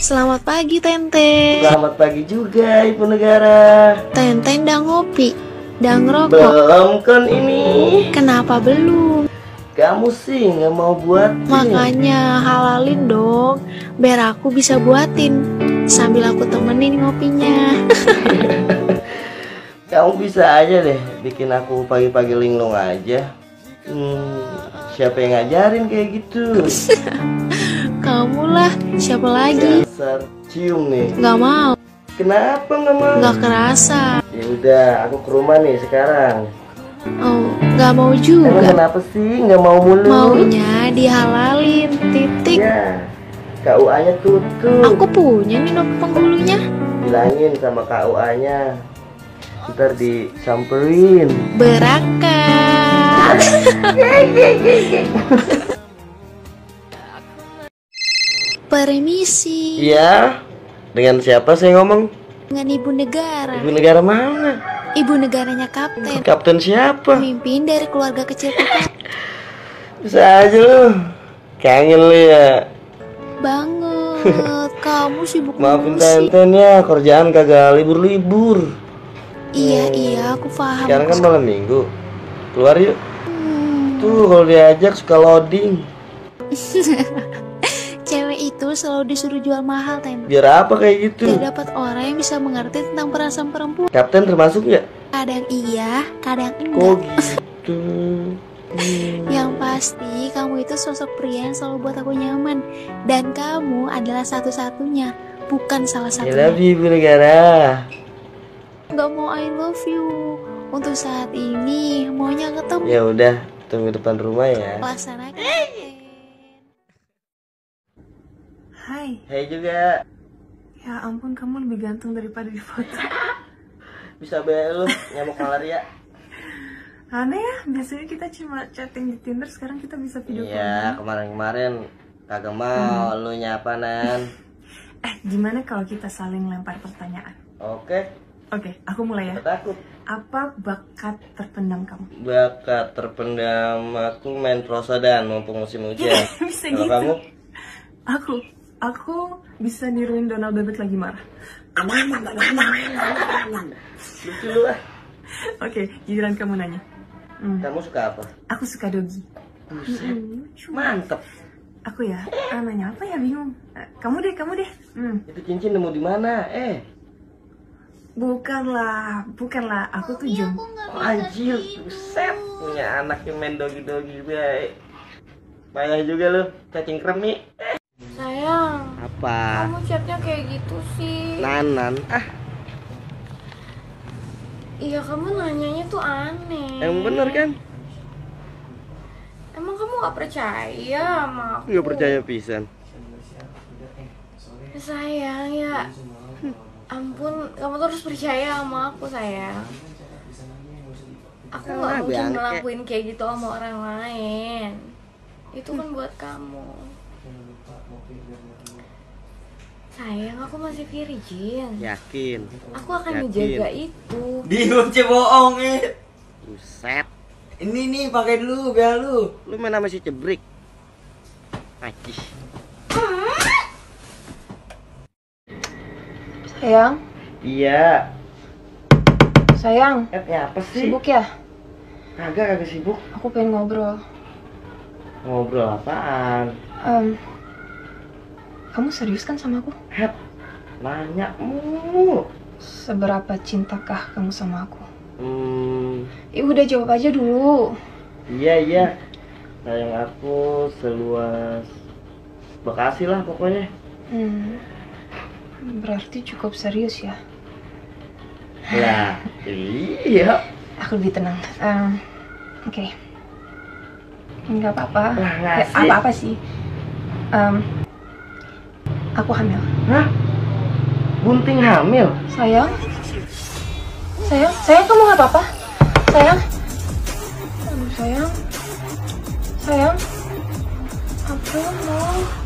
Selamat pagi, Tenten. Selamat pagi juga, Ibu Negara. Tenten dah ngopi, dah ngerokok. Belum kan ini? Kenapa belum? Kamu sih nggak mau buat. Makanya halalin dong, biar aku bisa buatin sambil aku temenin ngopinya. Kamu bisa aja deh bikin aku pagi-pagi linglung aja. Siapa yang ngajarin kayak gitu? Kamu lah, siapa lagi? Dasar cium nih. Gak mau. Kenapa nggak mau? Gak kerasa. Ya udah, aku ke rumah nih sekarang. Oh, gak mau Emang juga. kenapa sih nggak mau mulu? Maunya dihalalin, titik. Ya, KUA-nya tutup. Aku punya nih nomor penghulunya. Bilangin sama KUA-nya, ntar disamperin. Berakat. Permisi. Iya, dengan siapa saya ngomong? Dengan ibu negara. Ibu negara mana? Ibu negaranya kapten. Kapten siapa? Pemimpin dari keluarga kecil kita. Bisa aja lu. Kangen lu ya. Banget. Kamu sibuk Maafin mulu sih. Tenten ya, kerjaan kagak libur-libur. Iya, aku paham. Sekarang kan malam minggu. Keluar yuk. Hmm. Tuh kalau diajak suka loading. Cewek itu selalu disuruh jual mahal, Ten. Biar apa kayak gitu? Biar dapat orang yang bisa mengerti tentang perasaan perempuan. Kapten termasuk nggak? Kadang iya, kadang Kok enggak. gitu? Yang pasti kamu itu sosok pria yang selalu buat aku nyaman. Dan kamu adalah satu-satunya, bukan salah I satunya. love you, Ibu Negara. Gak mau I love you. Untuk saat ini maunya ketemu. Ya udah, tunggu depan rumah ya. Laksanakan. Hai, Hai juga. ya ampun kamu lebih ganteng daripada di foto. Bisa be lu nyamuk malaria. Aneh ya, biasanya kita cuma chatting di Tinder, sekarang kita bisa video call. Iya, kemarin-kemarin kagak mau lu nyapa Nan. Gimana kalau kita saling lempar pertanyaan? Oke, Oke, aku mulai ya. takut. Apa bakat terpendam kamu? Bakat terpendam aku main prosodan mumpung musim hujan. Bisa Kalau gitu. kamu? Aku bisa niruin Donald Bebek lagi marah. Lucu lu ah. Oke, giliran kamu nanya. Kamu suka apa? Aku suka dogi. Buset, Lucu. mantep. Aku ya, nanya apa ya, bingung. Kamu deh. Itu cincin nemu di mana? Bukanlah. Aku tuh jom. Oh, anjir, buset. Punya anak yang main dogi-dogi baik. Payah juga lu, cacing kremi. Sayang, Apa? kamu chatnya kayak gitu sih. Nanan. Iya, kamu nanyanya tuh aneh. Yang bener kan? Emang kamu gak percaya sama aku? Nggak percaya pisan. Sayang ya. Ampun, kamu terus percaya sama aku, sayang. Aku gak Ah, mungkin bangke. ngelakuin kayak gitu sama orang lain. Itu kan buat kamu. Sayang, aku masih virgin. Yakin. Aku akan Yakin. menjaga itu. Bingung bohong Buset. Ini nih pakai dulu biar lu. Lu main sama si Cebrik. Najis. Sayang, Iya. sayang, Ya apa sih? sibuk ya? Kagak sibuk. Aku pengen ngobrol. Ngobrol apaan? Kamu serius kan sama aku? Nanya mulu. Seberapa cintakah kamu sama aku? Iya. Udah jawab aja dulu. Iya. Sayang aku seluas Bekasi lah pokoknya. Berarti cukup serius ya. Lah, iya. Aku lebih tenang. Oke. Nggak apa-apa. Lah, nggak sih. Apa-apa sih. Aku hamil. Hah? Bunting hamil? Sayang, kamu nggak apa-apa? Sayang, aduh sayang, apa mau?